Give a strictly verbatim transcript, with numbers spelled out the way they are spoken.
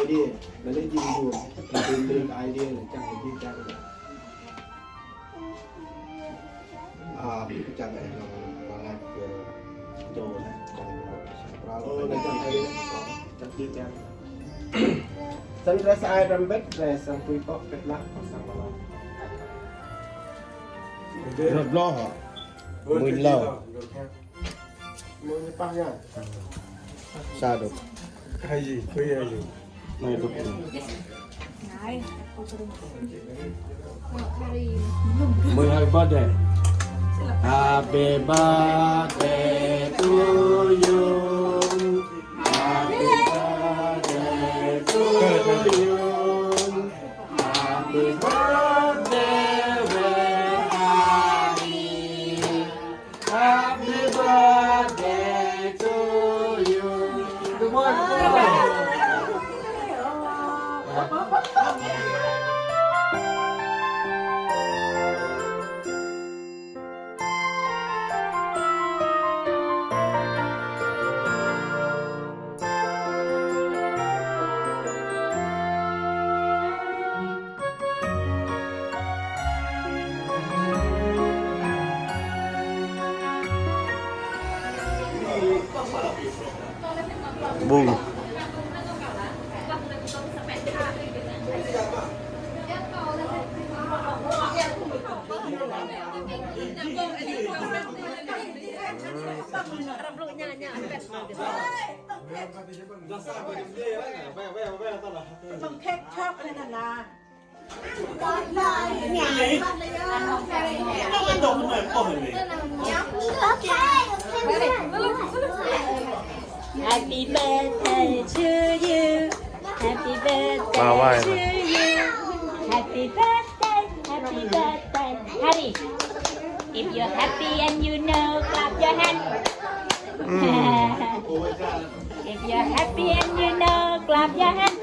Idea, leh anăn jing yuôm, leh anăn idea leh čiăng leh jing čiăng. A, čiăng leh anăn leh anăn kơ dô leh, čiăng leh anăn prao leh čiăng leh, čiăng jing čiăng. Snăn drei sa ai răm bet, drei sa pui kŏ bet lah, sa mala. Rơ̆t loh hă? Mui loh. Mui pah ya. Sa dôk. Hai ji, pui ya ji. Mui dôk. Mui happy birthday. Happy birthday to you. Happy birthday to you. Happy birthday, dear Hari. Happy birthday to you. Bung. Happy birthday to you. Happy birthday to you. Happy birthday, happy birthday. Hari. If you're happy and you know, clap your hand. If you're happy and you know, clap your hand.